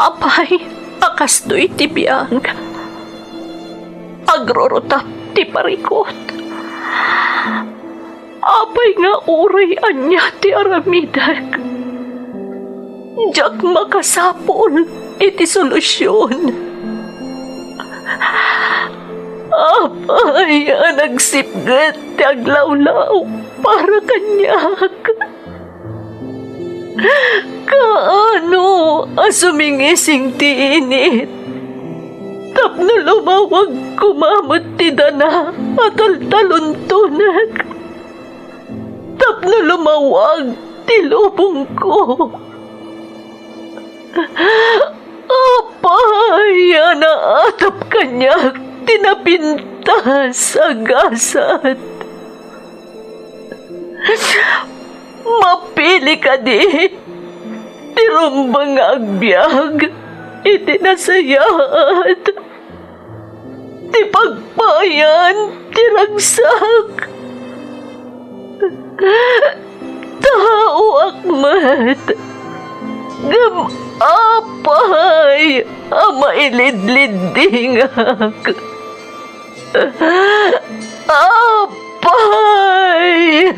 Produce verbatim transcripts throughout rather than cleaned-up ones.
Apay, a kastoy ti biag. Agrurutap ti parikut. Apay nga uray ania ti aramidek, diak makasapul iti solusion. Apay a nagsipget ti aglawlaw para kaniak. Kaano a sumingising ti init tapno lumawag koma met ti dana a taltaluntonek, tapno lumawag ti lubongko? Apay a naatap kaniak ti napintas a gasat? Mapili kadi ti rumbeng nga agbiag iti nasayaat, ti pagpayan ti ragsak? Taoak met, ngem apay a mailidliddingak? Apay!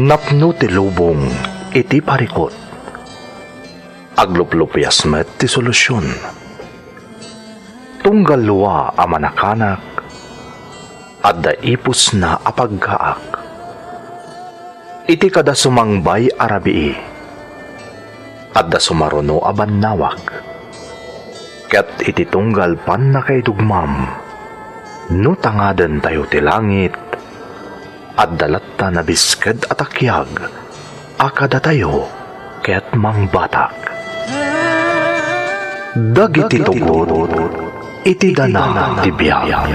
Napno ti lubong iti parikut. Agluplupias met ti solusion. Tunggal lua a manakanak, adda ipusna a paggaak. Iti kada sumangbay a rabii, adda sumaruno a bannawag. Ket iti tunggal pannakaidugmam, no tangadentayo ti langit, adda latta nabisked a takiag a kadatayo ket mangbatak. Dagiti tugot iti dana ti biag.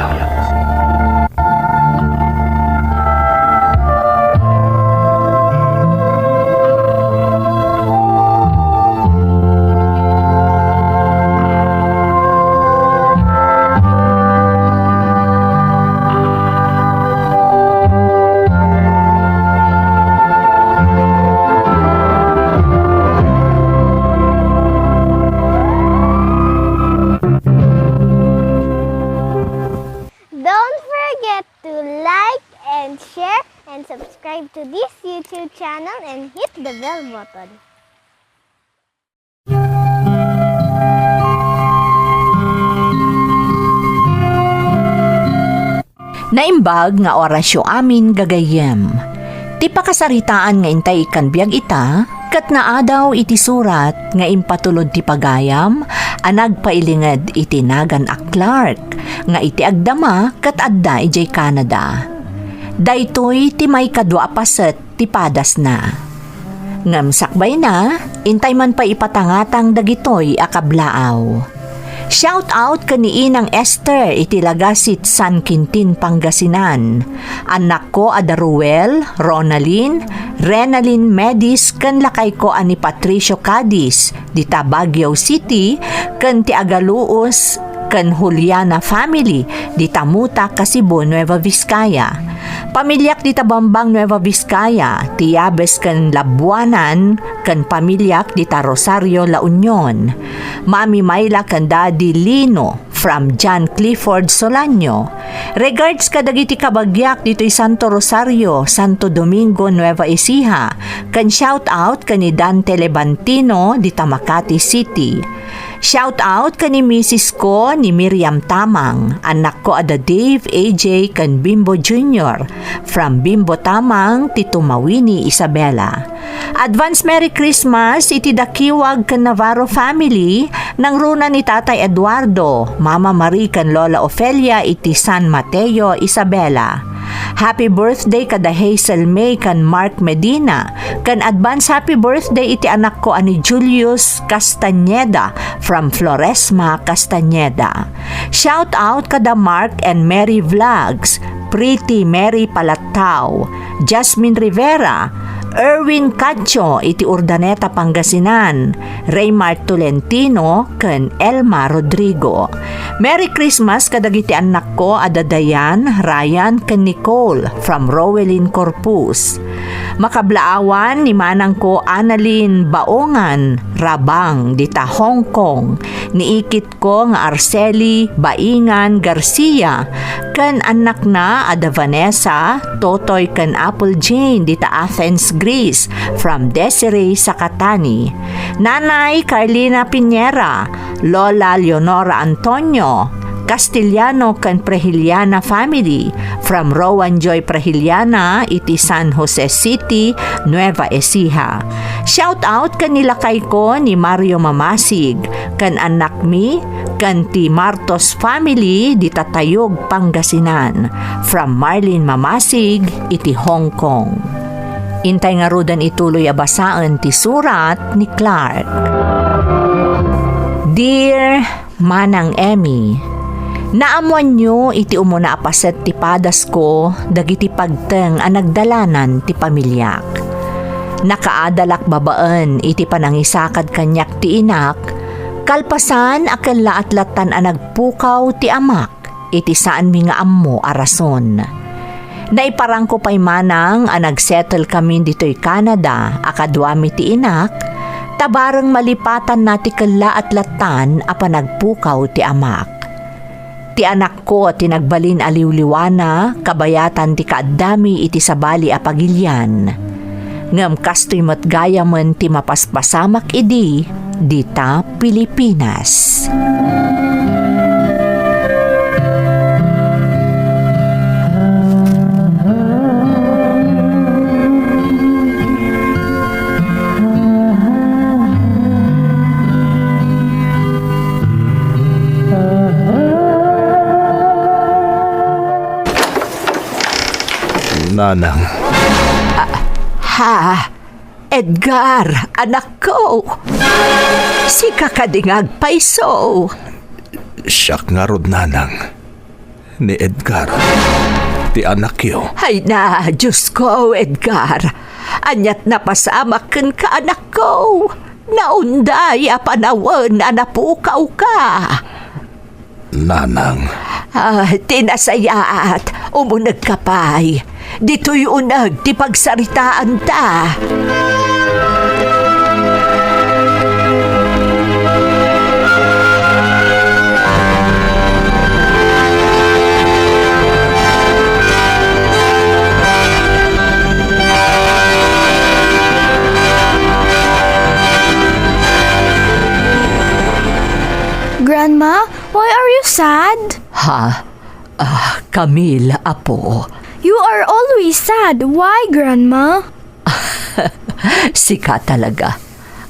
Don't forget to like and share and subscribe to this YouTube channel and hit the bell button. Naimbag nga orasyo amin gagayyem. Ti pakasaritaan nga intay ikkan biag ita, ket naadaw iti surat nga impatulod ti pagayam a nagpailinged iti nagan a Clark, nga iti agdama ket adda idiay Canada. Daytoy ti maikadua a paset ti padasna. Ngem sakbayna, intay man pay ipatangatang dagitoy a kablaaw. Shout out ken ni Inang Esther iti Lagasit, San Quintin, Pangasinan. Annakko a da Ruel, Ronalyn, Renalyn Medis ken lakayko a ni Patricio Cadiz dita Baguio City ken ti Agaluos ken Juliana family dita Mota, Kasibo, Nueva Vizcaya. Pamiliak dita Bambang, Nueva Vizcaya, ti Yabes ken Labuanan, ken pamiliak dita Rosario, La Union. Mami Myla ken Daddy Lino from John Clifford Solanio. Regards kadagiti kabagiak ditoy Santo Rosario, Santo Domingo, Nueva Ecija, ken shout out ken ni Dante Levantino dita Makati City. Shout out ken ni misis ko ni Miriam Tamang, annakko a da Dave, A J, ken Bimbo Junior, from Bimbo Tamang, ti Tumawini, Isabela. Advance Merry Christmas iti Dakiwag ken Navarro family, nangruna ni Tatay Eduardo, Mama Marie ken Lola Ofelia iti San Mateo, Isabela. Happy birthday kada Hazel May ken Mark Medina, ken advance happy birthday iti anakko a ni Julius Castañeda from Floresma, Castañeda. Shout out kada Mark and Mary Vlogs, Pretty Mary Palatao, Jasmine Rivera, Erwin Cacho iti Urdaneta, Pangasinan, Raymar Tolentino, ken Elma Rodrigo. Merry Christmas kadagiti annakko a da Dayan, Ryan, ken Nicole from Rowelyn Corpus. Makablaawan ni manangko Annalyn Baongan Rabang dita Hong Kong, ni ikit ko nga Arceli Baingan Garcia, ken annakna a da Vanessa, Totoy ken Apple Jane dita Athens, Greece, from Desiree Sakatani. Nanay Carlina Piñera, Lola Leonora Antonio, Castellano ken Prehiliana family, from Rowan Joy Prehiliana iti San Jose City, Nueva Ecija. Shout out ken ni lakayko ni Mario Mamasig, ken annakmi, ken ti Martos family dita Tayug, Pangasinan. From Marlene Mamasig iti Hong Kong. Intay ngaruden ituloy a basaen ti surat ni Clark. Dear Manang Emmy, naammoanyo iti umuna a paset ti padasko dagiti pagteng a nagdalanan ti pamiliak. Nakaadalak babaen iti panangisakad kaniak ti inak, kalpasan a kellaat lattan a nagpukaw ti amak iti saanmi nga ammo a rason. Naiparangko pay manang a nagsettlekamin ditoy Canada a kaduami ti inak, ta bareng malipatanna ti kellaat lattan a panagpukaw ti amak. Ti anakko ti nagbalin a liwliwana kabayatan ti kaaddami iti sabali a pagilian. Ngem kastoy met gayamen ti mapaspasamak idi dita Pilipinas. Nanang. Ah, ha? Edgar, anakko. Sika kadi nga agpayso? Siak ngarud, Nanang. Ni Edgar, ti anakyo. Ay na, Diyos ko, Edgar. Aniat napasamak kenka, anakko. Naunday a panawen a napukawka. Nanang. Ah, ti nasayaat, umunegka pay. Ditoy uneg ti pagsaritaanta. Grandma, why are you sad? Ha? Ah, Camille, apo. You are always sad. Why, Grandma? Sika talaga.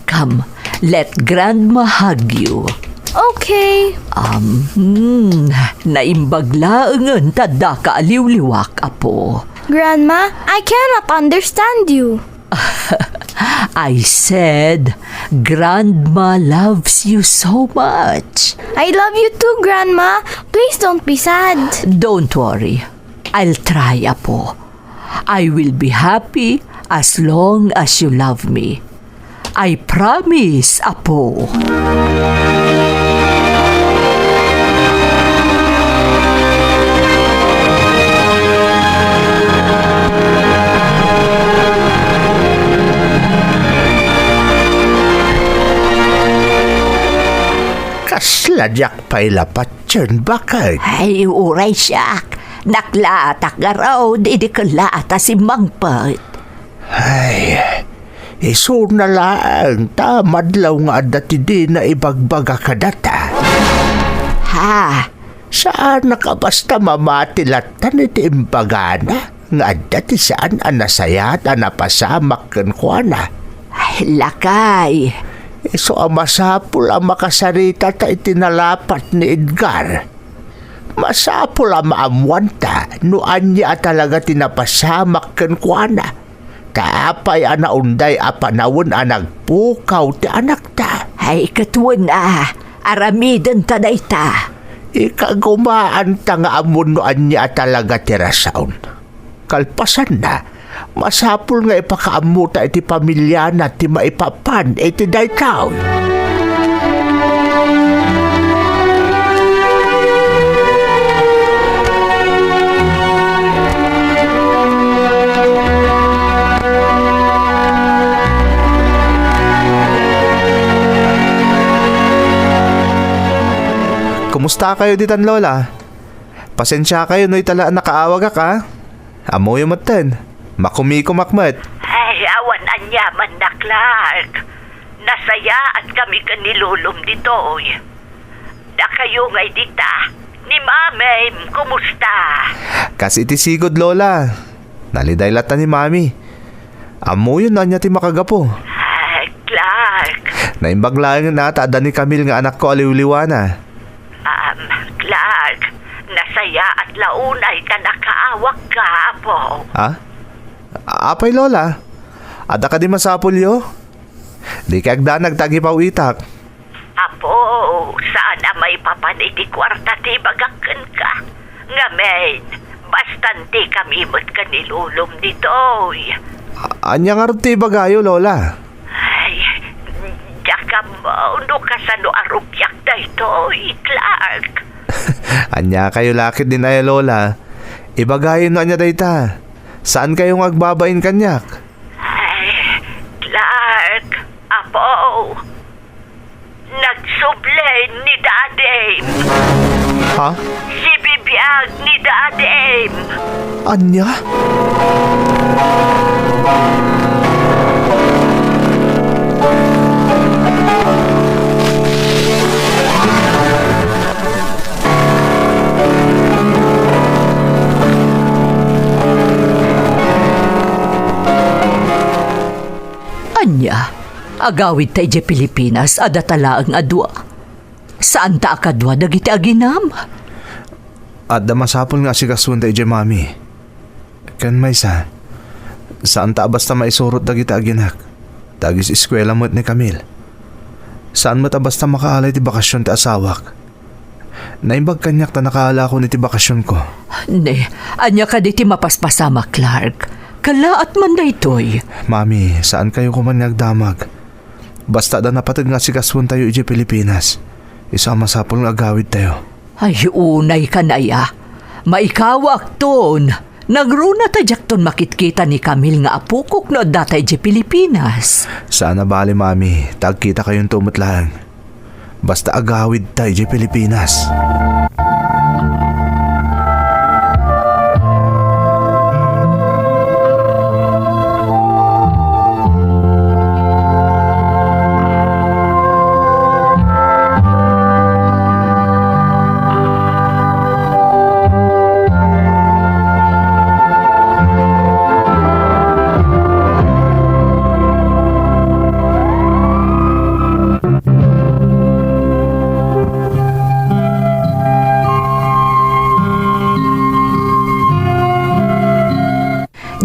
Come, let Grandma hug you. Okay. Um, hmm, naimbag laengen ta addaka a liwliwak, apo. Grandma, I cannot understand you. I said, Grandma loves you so much. I love you too, Grandma. Please don't be sad. Don't worry. I'll try, apo. I will be happy as long as you love me. I promise, apo. Kasla diak pay la patien, baket. Ay, uray siak. Naklaatak ngarud idi kellaat a simmangpet. Ay, isuna laeng ta madlaw nga adda ti dina ibagbaga kadata. Ha? Saanak a basta mamati lattan iti imbagana nga adda ti saan a nasayaat a napasamak kenkuana. Ay, lakay. Isu a masapul a makasaritata iti nalapat ni Edgar. Masapul a maammuanta no ania a talaga ti napasamak kenkuana. Ta apay a naunday a panawen a nagpukaw ti anakta? Ay, ket wen a, aramidenta dayta. Ikagumaanta nga ammon no ania a talaga ti rason. Kalpasanna, Masapul nga ipakaammota iti pamiliana ti maipapan iti daytoy. Kumusta kayo ditan, Lola? Pasensia kayo no ita la nakaawagak, a? Ammoyo metten, makumikumak met. Ay, awan aniamanna, Clark. Nasayaat kami ken ni Lolom ditoy. Dakayo ngay dita, ni Mamim, kumusta? Kas iti sigud, Lola. Naliday latta ni Mami. Ammoyon no ania ti makagapu. Ay, Clark. Naimbag laengen a ta adda ni Camille nga anakko a liwliwana. Um, Clark, nasayaat la unay ta nakaawagka, apo. Ha? Apay, Lola? Adda kadi masapulyo? Dikay agdanag ta agipaw-itak. Apo, saan a maipapan iti kuarta ti ibagak kenka. Ngamin, basta intekami met ken ni Lolom ditoy. A-, ania ngarud ti ibagayo, Lola? Ay, diak ammo no kasano a rugiak daytoy, Clark. Ania kayo la ketdin aya, Lola? Ibagayo no ania dayta. Saan kayo nga agbabain kaniak? Ay, Clark, apo, nagsubli ni Dadim. Ha? Sibibiag ni Dadim. Ania? Ania? Agawidta idiay Pilipinas a data laeng a dua? Saanta a kadua dagiti aginam? Adda masapul nga asikasuenta idiay Mami. Ken maysa, saanta a basta maisurot dagiti aginak. Ta agis-eskuela met ni Camille. Saan met a basta makaalay ti bakasion ti asawak. Naimbag kaniak ta nakaalakon iti bakasionko. Ne, ania kadi ti mapaspasamak, Clark? Kallaat man daytoy. Mami, saan kayo koman nga agdamag. Basta adda napateg nga asikasuentayo idiay Pilipinas. Isu a masapul nga agawidtayo. Ay, unay ka, Naya. Maikawakton. Nagruna ta diakton makitkita ni Camille nga apokok no addata idiay Pilipinas. Saan a bale, Mami, ta agkitakayonto met laeng. Basta agawidta idiay Pilipinas.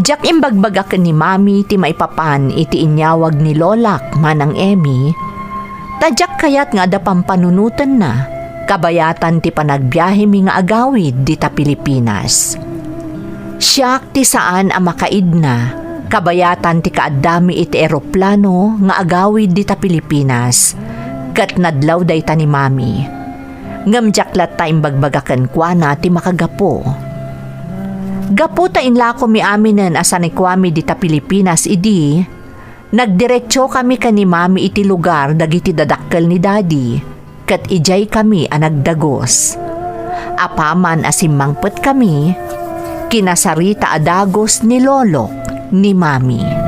Diak imbagbaga ken ni Mami ti maipapan iti inyawag ni Lolak, Manang Emmy, ta diak kayat nga adda pampanunotenna kabayatan ti panagbiahemi nga agawid dita Pilipinas. Siak ti saan a makaidna kabayatan ti kaaddami iti eroplano nga agawid dita Pilipinas, ket nadlaw dayta ni Mami. Ngem diak latta imbagbaga kenkuana ti makagapu. Gapu ta inlakomi aminen a sanikuami dita Pilipinas idi, nagdiretsokami ken ni Mami iti lugar dagiti dadakkel ni Daddy, ket idiaykami a nagdagus. Apaman a simmangpetkami, kinasarita a dagus ni Lolo ni Mami.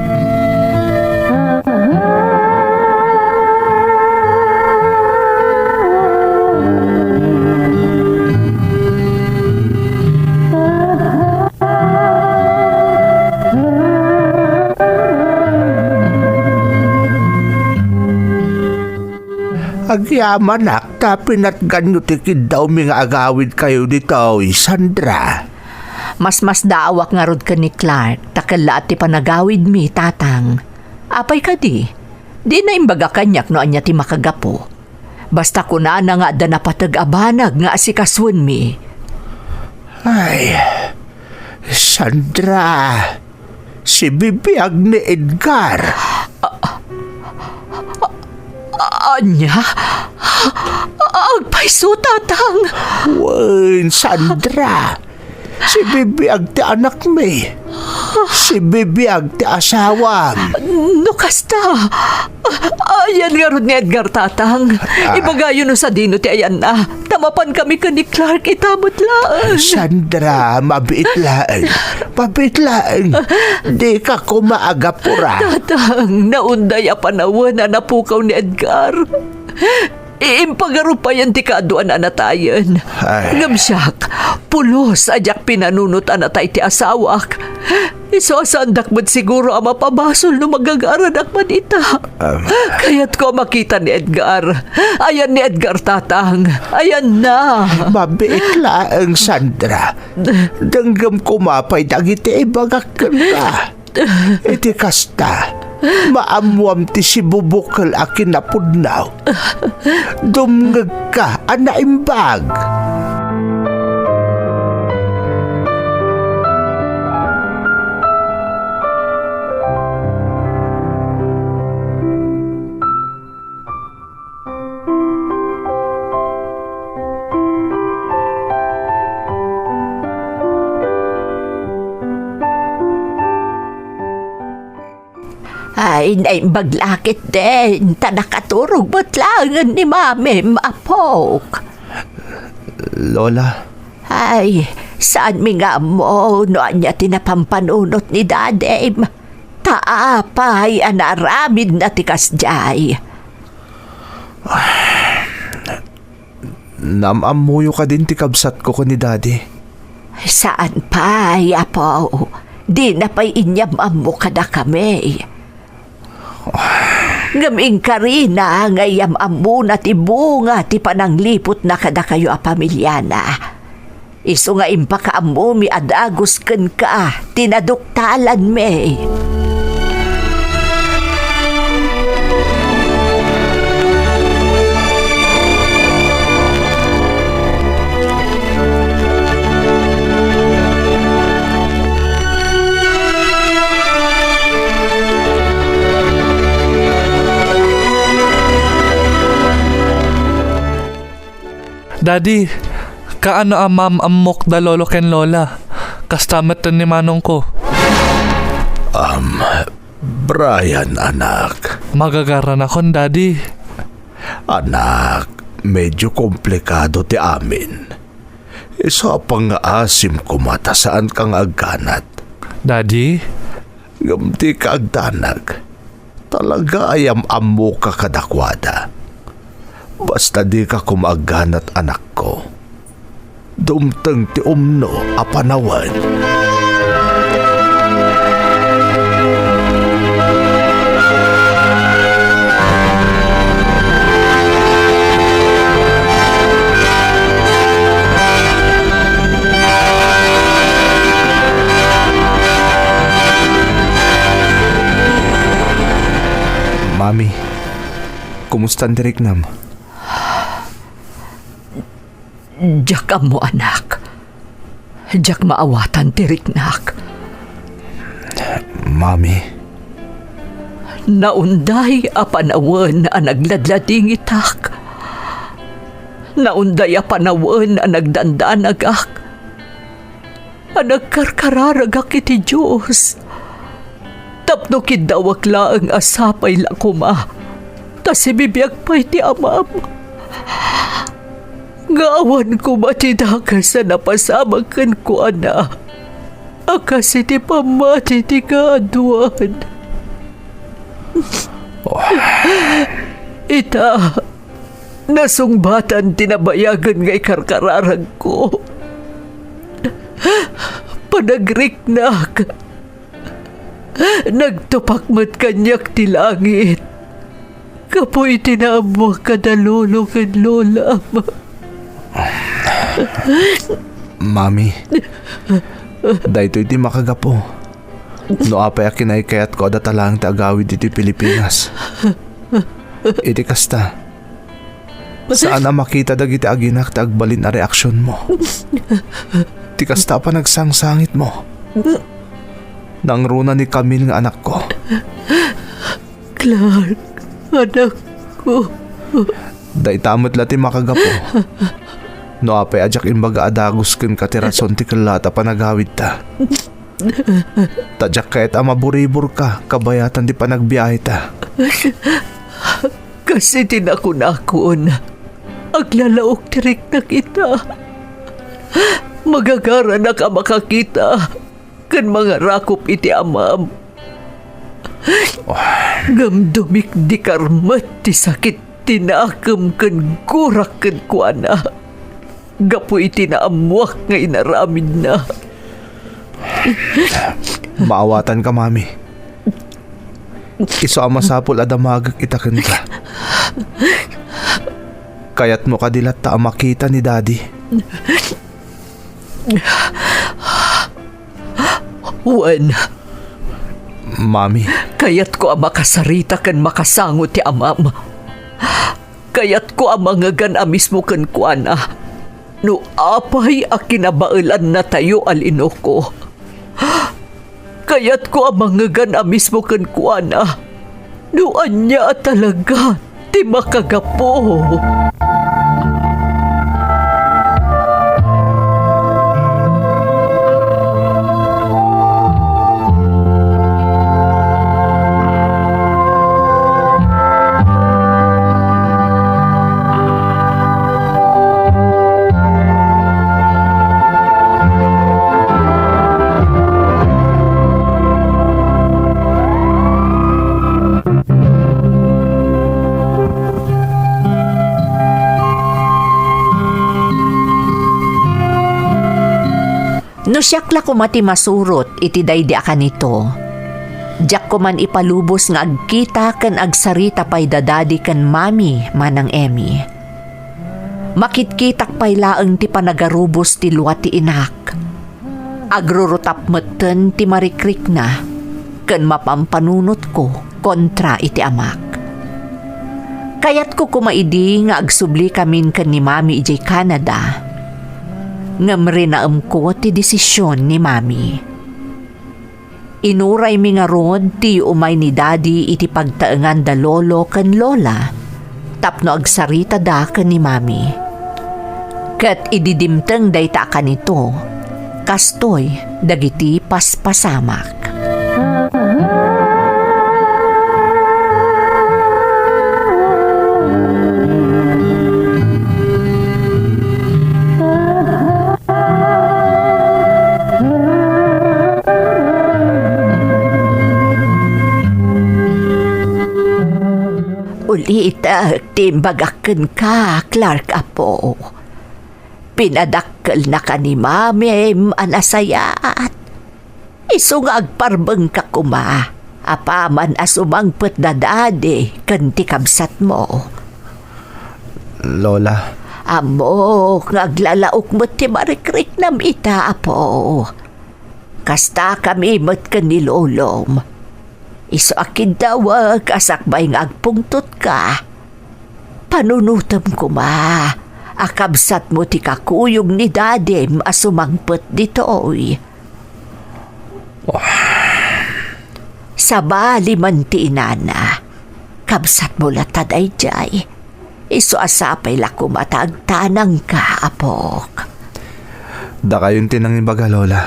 Agyamanak ta pinatganyo ti kiddawmi nga agawidkayo ditoy, Sandra. Masmasdaawak ngarud ken ni Clark ta kellaat ti panagawidmi, Tatang. Apay kadi? Dina imbaga kaniak no ania ti makagapu. Basta kunana nga adda napateg a banag nga asikasuenmi. Ay, Sandra, Sibibiag ni Edgar. Ania? Agpayso, Tatang! Wen, Sandra. Sibibiag ti anakmi. Sibibiag ti asawam. No kasta, ayan ngarud ni Edgar, Tatang. Ah. Ibagayo no sadino ti ayanna. Ta mapankami ken ni Clark ita met laeng. Sandra, mabiit laeng. Mabiit laeng. Dika koma agapura. Tatang, naunday a panawen a napukaw ni Edgar. Impagarupayan ti kaaduan a natayen. Ay. Ngem siak, pulos a diak pinanunot a natay ti asawak. Isu a saandak met siguro a mapabasol no magagaranak man ita. Am. Kayatko a makita ni Edgar. Ayan ni Edgar, Tatang. Ayanna. Mabiit laeng, Sandra. Denggem koma pay dagiti ibagak kenka. Iti kasta, maammoam ti sibubukel a kinapudno. Dumngegka a naimbag. Ay, naimbag la ketdin, ta nakaturog met laengen ni Mamim, apok. Lola. Ay, saanmi nga ammo no ania ti napampanunot ni Dadim. Ta apay a naaramidna ti kasdiay? Naam-ammoyo kadin ti kabsatko ken ni Daddy? Saan pay, apo. Dina pay inyam-ammo kadakami. Ngem inkarina nga iyam-ammona ti bunga ti panangliputna kadakayo a pamiliana. Isu nga impakaammomi a dagus kenka ti naduktalanmi. Daddy, kaano a maam-ammok da lolo ken lola? Kasta met ni manongko. Am, Brian, anak. Magagaranakon, Daddy. Anak, medyo komplikado ti amin. Isu a pangngaasim koma ta saanka nga agganat. Daddy? Ngem dika agdanag. Talaga a yam-ammoka kadakuada. Basta dika koma agganat, anakko. Dumteng ti umno a panawen. Mami, kumusta ti riknam? Diak ammo, anak. Diak maawatan ti riknak. Mami. Naunday a panawen a nagladladingitak. Naunday a panawen a nagdandanagak. A nagkarkararagak iti Dios. Tapno kiddawak laeng a sapay la koma, ta sibibiag pay ti amam. Nga awan koma ti dakes a napasamak kenkuana a kas iti pammati ti kaaduan. Oh. Ita, nasungbatan ti nabayagen nga ikarkararagko. Panagriknak. Nagtupak met kaniak ti langit. Kapuy ti naammoak kada lolo ken lolam. Mami, daytoy ti makagapu no apay a kinaykayatko a data laeng ti agawid iti Pilipinas. Iti kasta, saan a makita dagiti aginak ti agbalin a reaksionmo. Ti kasta a panagsangsangitmo. Nangruna ni Camille nga anakko. Clark, anakko. Dayta met la ti makagapu. No apay a diak imbaga a dagus kenka ti rason ti kellat a panagawidta. Ta diak kayat a maburiburka kabayatan ti panagbiaheta. Kas iti nakunakon, aglalaok ti riknak ita. Magagaranak a makakita ken mangarakop iti amam. Ngem dumikdikar met ti sakit ti nakem ken gurak kenkuana gapu iti naammoak nga inaramidna. Maawatanka, Mami. Isu a masapul a damagek ita kenka. Kayatmo kadi latta a makita ni Daddy? Wen. Mami. Kayatko a makasarita ken makasango ti amam. Kayatko a mangegan a mismo kenkuana no apay a kinabaelannatayo a linuko. Kayatko a mangegan a mismo kenkuana no ania a talaga ti makagapu. No siak la koma ti masurot iti daydi a kanito, diak koman ipalubos nga agkita ken agsarita pay da Daddy ken Mami, Manang Emmy. Makitkitak pay laeng ti panagarubos ti lua ti inak. Agrurutap metten ti marikrikna ken mapampanunotko kontra iti amak. Kayatko koma idi nga agsublikamin ken ni Mami idiay Canada. Ngem rinaemko ti desisyon ni Mami. Inuraymi ngarud ti umay ni Daddy iti pagtaengan da Lolo ken Lola tapno agsaritada ken ni Mami. Ket idi dimteng dayta a kanito, kastoy dagiti paspasamak. Ulitek ti imbagak kenka, Clark, apo. Pinadakkelnaka ni Mamim a nasayaat. Isu nga agparbengka koma, apaman a sumangpet da Daddy ken ti kabsatmo. Lola. Ammok nga aglalaok met ti marikriknam ita, apo. Kastakami met ken ni Lolom. Isu a kiddawek a sakbay nga agpungtotka, panunotem koma a kabsatmo ti kakuyog ni Dadim a sumangpet ditoy. Sabali man ti inana, kabsatmo latta daydiay. Isu a sapay la koma ta agtanangka, apok. Dakayon ti nangibaga, Lola.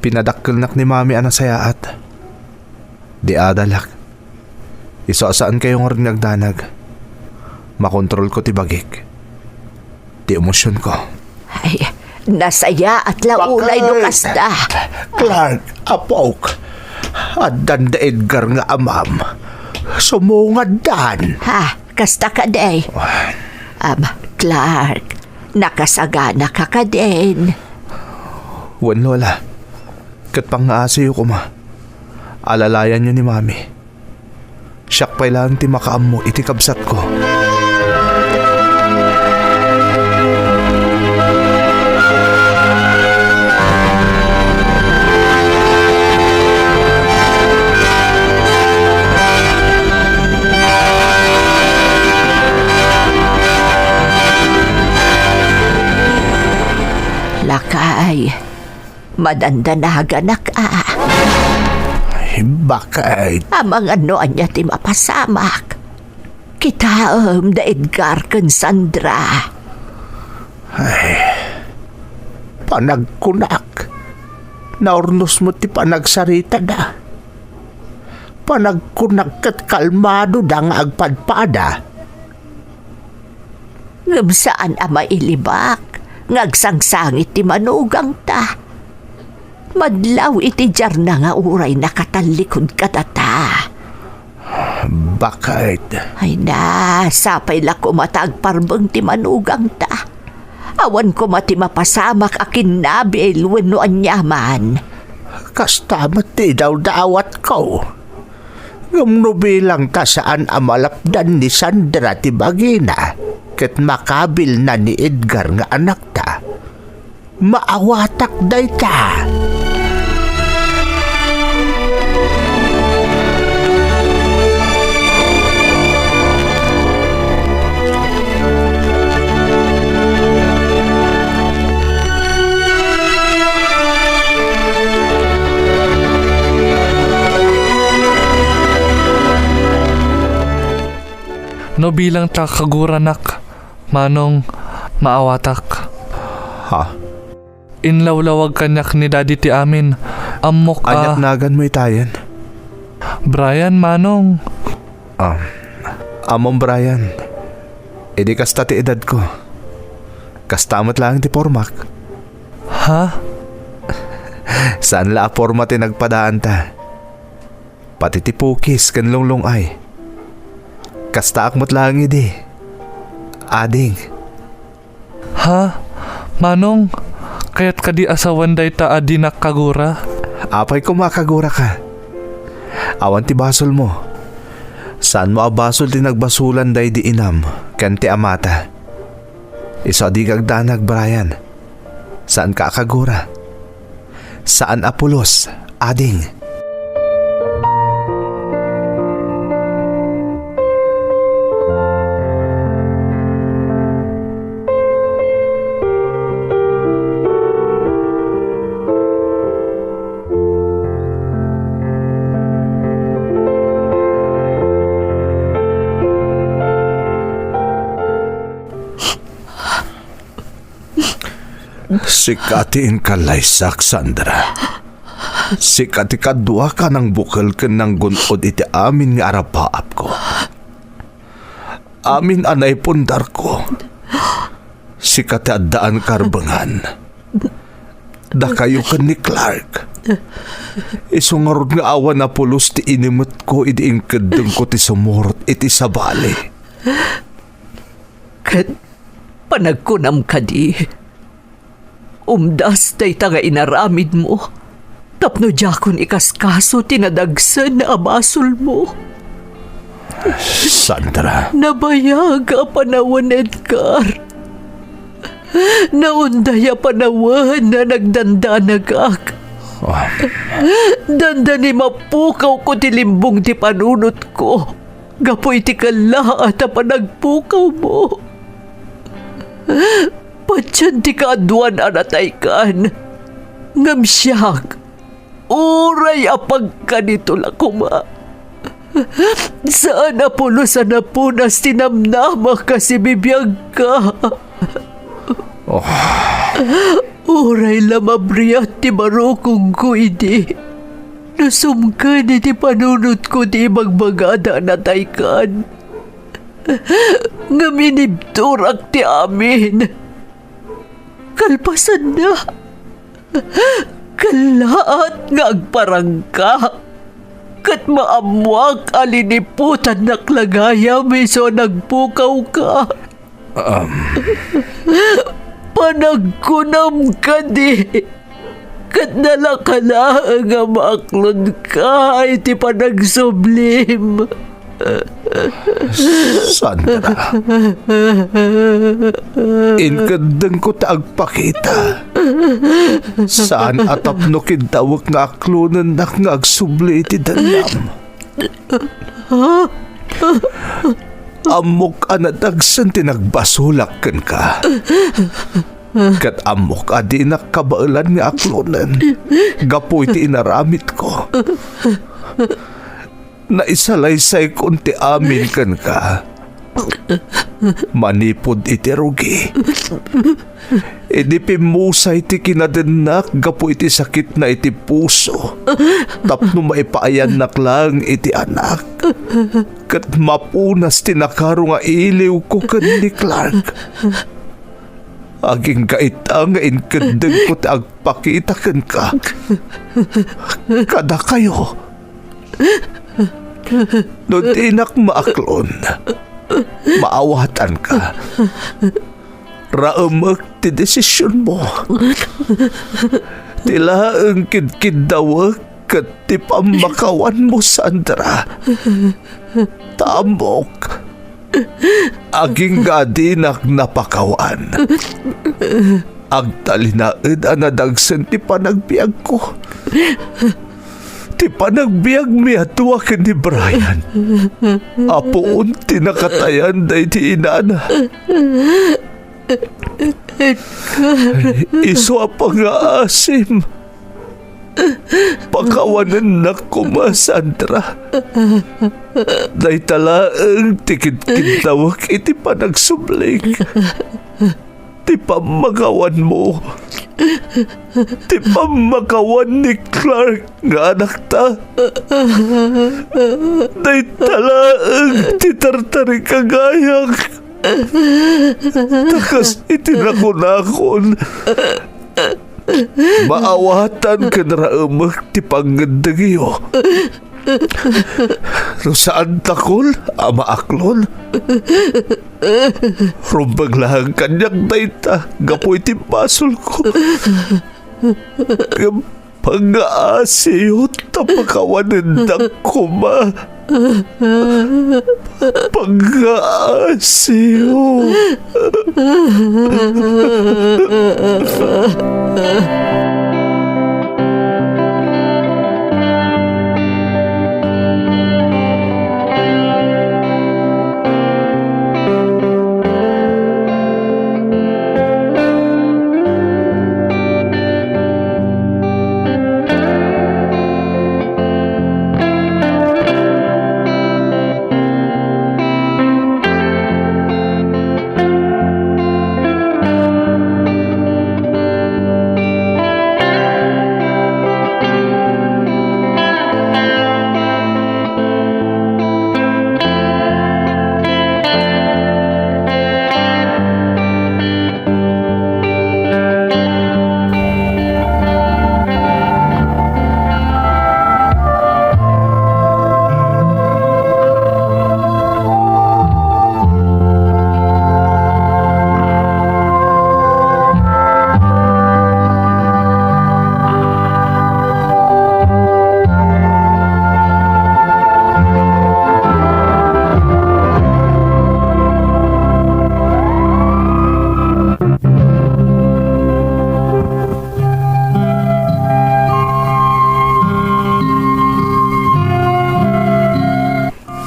Pinadakkelnak ni Mami a nasayaat. Di adalak. Isu a saankayo ngarud nga agdanag. Makontrolko ti bagik. Ti emosyonko. Ay, nasayaat la unay no kasta. Clark, apok. Addan da Edgar nga amam. Sumungaddan. Ha, kasta kadi? Am, Clark, nakasagana ka kadin? Wen, Lola. Ket pangngaasiyo koma. Alalayanyo ni Mami. Siak pay laeng ti makaammo iti kabsatko. Lakay, Madandanaganak a. Ay, bakit? Amangan no ania ti mapasamak. Kitaem da Edgar ken Sandra. Ay, panagkunak. Naurnos met ti panagsaritada. Panagkunak ket kalmadoda nga agpadpada. Ngem saan a mailibak nga agsangsangit ti manugangta. Madlaw iti diarna nga uray nakatallikud kadata. Bakit? Ay na, sapay la koma ta agparbeng ti manugangta. Awan koma ti mapasamak a kinnabil wenno aniaman. Kasta met ti idawdawatko. Ngem no bilang ta saan a malapdan ni Sandra ti bagina ket makabilna ni Edgar nga anakta, maawatak dayta. No bilang ta kaguranak, Manong, maawatak. Ha? Inlawlawag kaniak ni Daddy ti amin. Ammok a Aniat naganmo itayen? Brian, Manong. Ah, ammom, Brian. Idi kasta ti edadko. Kasta met laeng ti pormak. Ha? Saan la a porma ti nagpadaanta. Pati ti pukis ken lunglung-ay. Kastaak met laeng idi. Ading. Ha? Manong, kayat kadi a sawen dayta a dinak kagura? Apay koma a kaguraka? Awan ti basolmo. Saanmo a basol ti nagbasolan daydi inam ken ti amata. Isu a dika agdanag, Brian. Saanka a kagura. Saan a pulos, ading. Sika ti inkallaysak, Sandra. Sika ti kaduak a nangbukel ken nanggun-od iti amin nga arapaapko. Amin a naipundarko. Sika ti addaan karbengan. Dakayo ken ni Clark. Isu ngarud nga awan a pulos ti inimetko idi inkeddengko ti sumurot iti sabali. Ket panagkunam kadi, umdas dayta nga inaramidmo tapno diakon ikaskaso ti nadagsen a basolmo. Sandra. Nabayag a panawen, Edgar. Naunday a panawen a nagdandanagak. Ah. Dandani mapukawko ti limbong ti panunotko gapu iti kellaat a panagpukawmo. Patien ti kaaduan a nataykan, ngem siak, uray a pagkanito la koma. Saan a pulos a napunas ti namnamak a sibibiagka. Oh. Uray la mabriat ti barukongko idi, no sumken iti panunotko ti ibagbagada a nataykan. Ngem inibturak ti amin. Kalpasanna, kellaat nga agparangka, ket maammoak a liniputannak la gayam isu a nagpukawka. Um. Panagkunam kadi, ket nalaka laeng a maaklodka iti panagsublim. Sandra, inkeddengko ta agpakita. Saan a tapno kiddawek nga aklonennak nga agsubli iti dennam. Ammok a nadagsen ti nagbasolak kenka. Ket ammok a dinak kabaelan nga aklonen gapu iti inaramidko. Naisalaysayko ti amin kenka. Manipud iti rugi, idi pimmusay ti kinadennak gapu iti sakitna iti puso tapno maipaayannak laeng iti anak, ket mapunas ti nakaro nga iliwko ken ni Clark. Agingga ita nga inkeddengko ti agpakita kenka kadakayo. No dinak maaklon, maawatanka. Raemek ti desisionmo. Ti laeng kidkiddawek ket ti pammakawanmo, Sandra. Ta ammok, agingga dinak napakawan. Agtalinaed a nadagsen ti panagbiagko. Ti panagbiagmi a dua ken ni Brian a puon ti nakatayan daydi inana. Isu a pangngaasim. Pakawanennak koma, Sandra. Dayta laeng ti kidkiddawek iti panagsublik. Ti pammakawanmo. Ti pammakawan ni Clark nga anakta. Dayta laeng ti tartarikagayak. Ta kas iti nakunakon, maawatan ken raemek ti pangngeddengyo. No saan dakol a maaklon, rumbeng laeng kaniak dayta gapu iti basolko. Ngem pangngaasim ta pakawanendak koma. Pangngaasim.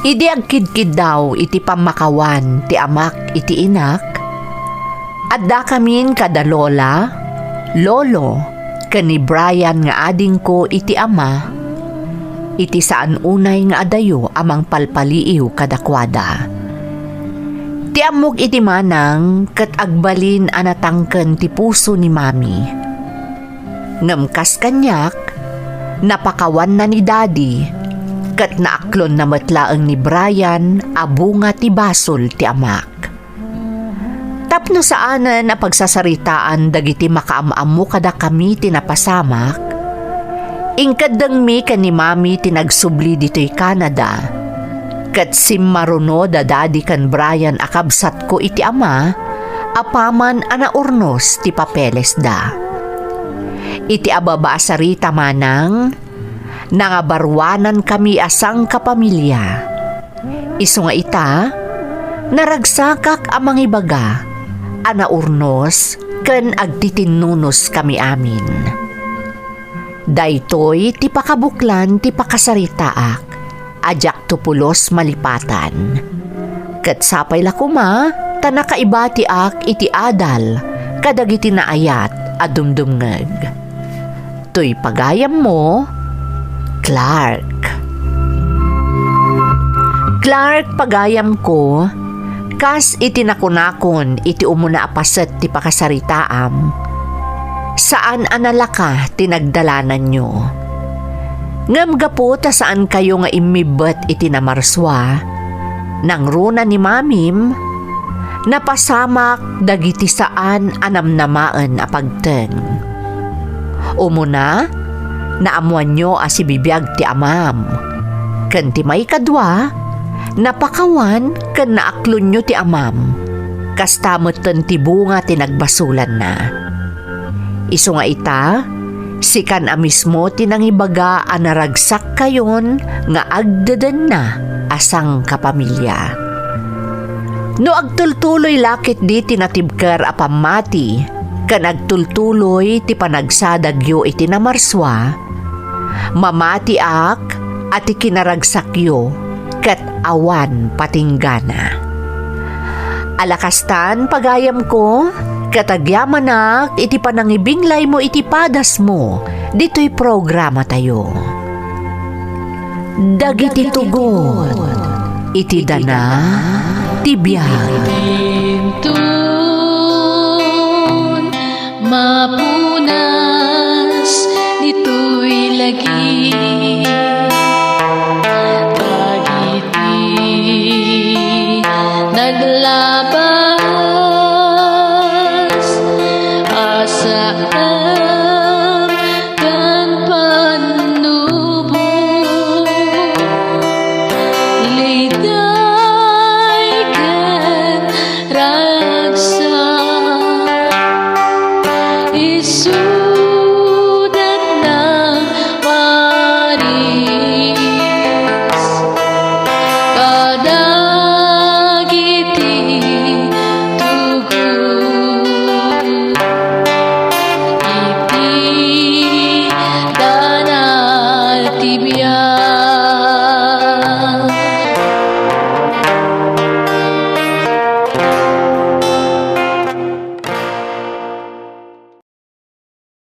Idi agkidkiddaw iti pammakawan ti amak iti inak, addakamin kada lola, lolo, ken ni Brian nga adingko iti ama, iti saan unay nga adayo a mangpalpaliiw kadakuada. Ti ammok iti manang ket agbalin a natangken ti puso ni Mami. Ngem kas kaniak, napakawanna ni Daddy, ket naaklonna met laeng ni Brian a bunga ti basol ti amak. Tapno saanen a pagsasaritaan dagiti makaam-ammo kadakami ti napasamak, inkeddengmi ken ni Mami ti nagsubli ditoy Canada, ket simmaruno da Daddy ken Brian a kabsatko iti ama, apaman a naurnos ti papelesda. Iti ababa a sarita manang, nangabaruanankami a sangkapamilia. Isu nga ita, naragsakak a mangibaga a naurnos ken agtitinnunoskami amin. Daytoy ti pakabuklan ti pakasaritaak a diakto pulos malipatan. Ket sapay la koma ta nakaibatiak iti adal kadagiti naayat a dumdumngeg. Toy pagayammo, Clark. Clark, pagayamko, kas iti nakunakon iti umuna a paset ti pakasaritaam, saan a nalaka ti nagdalananyo. Ngem gapu ta saankayo nga immibbet iti namarsua, nangruna ni Mamim, napasamak dagiti saan a namnamaen a pagteng. Umuna, naammoanyo a sibibiag ti amam. Ken ti maikadua, napakawan ken naaklonyo ti amam. Kasta metten ti bunga ti nagbasolanna. Isu nga ita, sikan a mismo ti nangibaga a naragsakkayon nga agdedenna a sangkapamilya. No agtultuloy la ketdi ti natibker a pammati ken agtultuloy ti panagsadagyo iti namarsua, mamatiak a ti kinaragsakyo ket awan patinggana. Ala kastan, pagayamko, ket agyamanak iti panangibinglaymo iti padasmo ditoy programatayo. Dagiti tugot iti dana ti biag. Intun mapunas